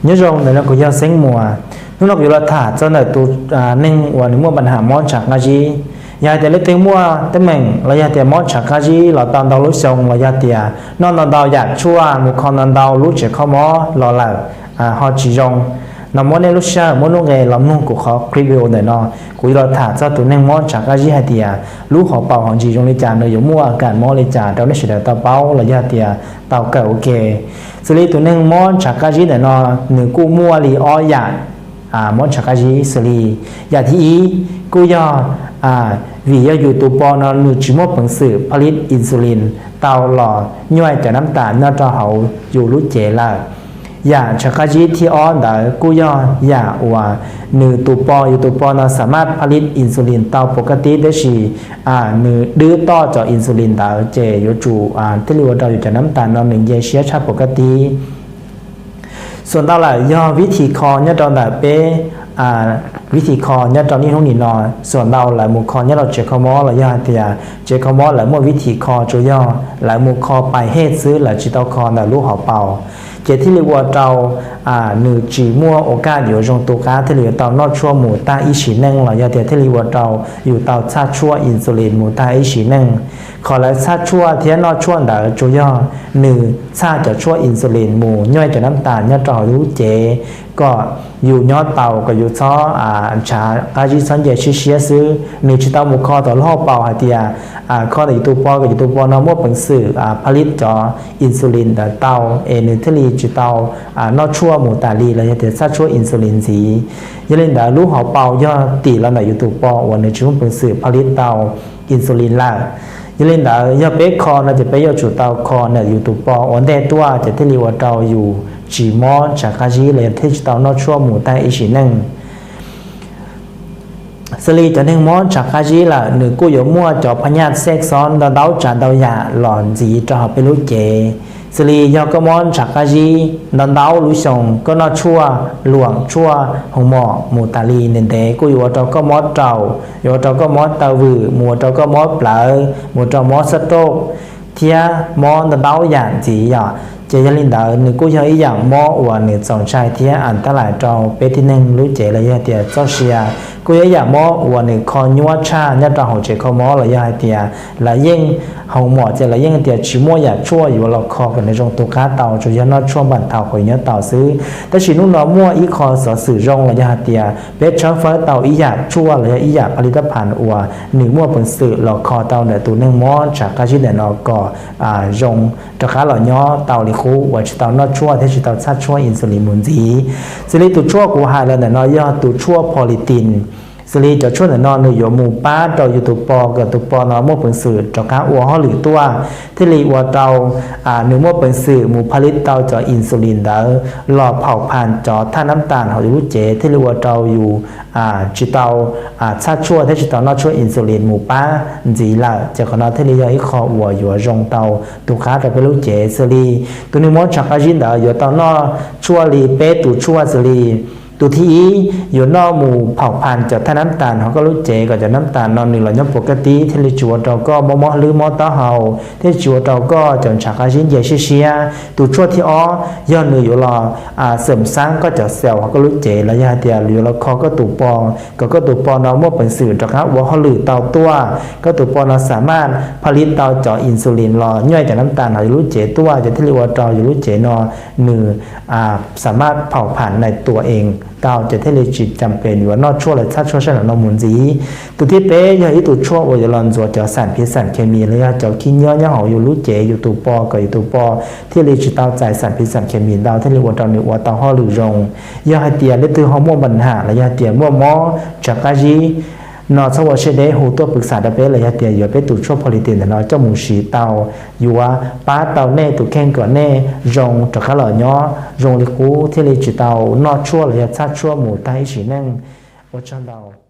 Nyob zoo, ntawm no kuv yog Xeeb Muas. Hnub no kuv yuav los tham txog ntawm tus neeg uas nws muaj pab ham mob ntshav qab zib. Yog hais tias leej twg muaj teeb meem los yog tias mob ntshav qab zib los tau ntau lub xyoo los yog tias noj ntau ntau yam tshuaj mus kho ntau ntau lub tsev kho mob los lawm ho tsis zoo, no muab nej lub sij hawm muab lub nqe los mloog kuv qhov clip video ntawm no. Kuv yuav los tham txog tus neeg mob ntshav qab zib hais tias lub hauv paus ho ntsis zoo li cas, nws yuav muaj kam mob li cas rau nej sawv daws tau paub los yog tias tau kawm ua ke. Xws li tus neeg mob ntshav qab zib ntawm no, nws kuj muaj li ob yam mob ntshav qab zib xws li: yam thib ib kuj yog vim yog yus tus po no nws tsis muaj peev xwm pha lib insulin tau los nyuaj cov nab tas nyob rau hauv yus lub cev lawm. Yam ntshav qab zib thib ob ntawd kuj yog yam uas nws tus po, yus tus po no xam maj pha lib insulin tau pov kaj tib, tab sis nws dwb toj cov insulin ntawd ces yuav tsum thiaj li ua rau yus cov nab tas no nws nce siab tshaj pov kaj tib. Xuas ntau lawm yog vib thim kho nyob rau ntawm peb, vib thim kho nyob rau niaj hnub nim no, xuas ntau lawv mus kho nyob rau tsev kho mob los yog hais tias tsev kho mob lawv muaj vib thim kho, tsuas yog lawv mus kho pais hej xwb, lawv tsis tau kho ntawm lub hauv paus, ces thiaj li ua rau nws tsis muaj ua kaj yuav zoo tu qab, thiaj li yuav tau noj tshuaj mus tag ib sim neej los yog tias thiaj li ua rau yus tau txhaj tshuaj insulin mus tag ib sim neej. Qhov lawv txhaj tshuaj thiab noj tshuaj ntawd tsuas yog nws txhaj cov tshuaj insulin mus nyuaj cov nab tas nyob rau hauv yus lub cev kom yus nyob tau, kom yus txhob ntshav qab zib txhob nce siab siab xwb. Nws tsis tau mus kho tom lub hauv paus hais tias kho ntawm yus tus po kom yus tus po no muaj peev xwm pha lib cov insulin ntawd tau es nws thiaj li tsis tau noj tshuaj mus tas li los yog tias txhaj tshuaj insulin ntxiv. Yog li ntawd lub hauv paus yog tim los ntawm yus tus po uas nws tsis muaj peev xwm pha lib tau insulin lawm. Yog li ntawd yog peb kho no ces peb yuav tsum tau kho ntawm yus tus po ua ntej tuaj ces thiaj li ua rau yus tsis mob ntshav qab zib los yog thiaj tsis tau noj tshuaj mus tag ib sim neej. Xws li cov neeg mob ntshav qab zib lawm nws kuj yuav muaj cov phab nyaj xej xob ntau ntau tsav ntau yam los ntxiv rau hauv peb lub cev. Xws li yog koj mob ntshav qab zib ntau ntau lub xyoo, koj noj tshuaj luam tshuaj hoos mom mus tas li ntev ntev kuj yuav ua rau koj mob raum, yuav ua rau koj mob taw vwm, mus ua rau koj mob plawv, mus ua rau mob xab rauj thiab mob ntau ntau yam ntxiv yom. Ces yog li ntawd nws kuj yog ib yam mob uas nws txaus ntshai thiab as tab lais rau peb tib neeg lub cev los yog tias txoj sia. Kuj yog ib yam mob uas nws kho nyuaj tshaj nyob rau hauv tsev kho mob los yog hais tias lawv yeej hoos mom ces lawv yeej tias tsis muaj yam tshuaj yuav los kho kom nws zoo tu qab tau, tsuas yog noj tshuaj npam thaum kom nyob tau xwb. Tab sis hnub no muaj ib qho xov xwm zoo los yog hais tias peb tshawb fawb tau ib yam tshuaj los yog ib yam pha li tab phas uas nws muaj peev xwm los kho tau ntawm tus neeg mob ntshav qab zib ntawm no kom zoo rov qab los nyob tau li qub uas tsis tau noj tshuaj thiab tsis tau txhaj tshuaj insulin mus ntxiv. Xws li tus tshuaj kuv hais los ntawm no yog tus tshuaj politin. Xws li cov tshuaj ntawm no nws yuav mus pab rau yus tus po kom tus po no muaj peev xwm rov qab ua hauj lwm tuaj, thiaj li ua rau nws muaj peev xwm mus pha lib tau cov insulin ntawd los phaum phas cov thaj nab tas hauv yus lub cev, thiaj li ua rau yus tsis tau txhaj tshuaj thiab tsis tau noj tshuaj insulin mus pab ntxiv lawm. Ces qhov no thiaj li yog ib qho uas yuav zoo tau tu qab rau peb lub cev. Xws li tus neeg mob ntshav qab zib ntawd yuav tau noj tshuaj li peb tus tshuaj xws li: tus thib ib yuav noj mus phaum phas cov thaj nab tas hauv koj lub cev kom cov nab tas no nws los nyob pov kaj tib, thiaj li tsis ua rau koj mob mob hlwb mob taub hau, thiaj li tsis ua rau koj cov ntshav qab zib nce siab siab. Tus tshuaj thib ob yog nws yuav los xam xaab koj cov xaus hauv koj lub cev los yog hais tias yuav los kho koj tus po kom koj tus po no muaj peev xwm rov qab ua hauj lwm tau tuaj, koj tus po no xam maj pha lib tau cov insulin los nyuaj cov nab tas hauv yus lub cev tuaj, ces thiaj li ua rau yus lub cev no nws xam maj phaum phas nais tuas ees tau, ces thiaj li tsis cam pes yuav noj tshuaj los txhaj tshuaj sab nraum no mus ntxiv. Tus thib peb yog ib tus tshuaj uas yuav los ntxuav cov xam phiv xam khes mis los yog cov khib nyiab nyob hauv yus lub cev yus tus po kom yus tus po thiaj li tsis tau txais xam phiv xam khes mis ntau, thiaj li ua rau nws ua tau hauj lwm zoo. Yog hais tias leej twg ho muaj npa ham los yog hais tias muaj mob ntshav qab zib no txhob ua siab deb, hu tuaj pwv xam rau peb los yog tias yuav peb tus tshuaj politin ntawm no coj mus siv tau, yuav pab tau nej tus kheej kom nej zoo rov qab los nyob zoo li qub, thiaj li tsis tau noj tshuaj los yog txhaj tshuaj mus tag ib sim neej. Ua tsaug ntau.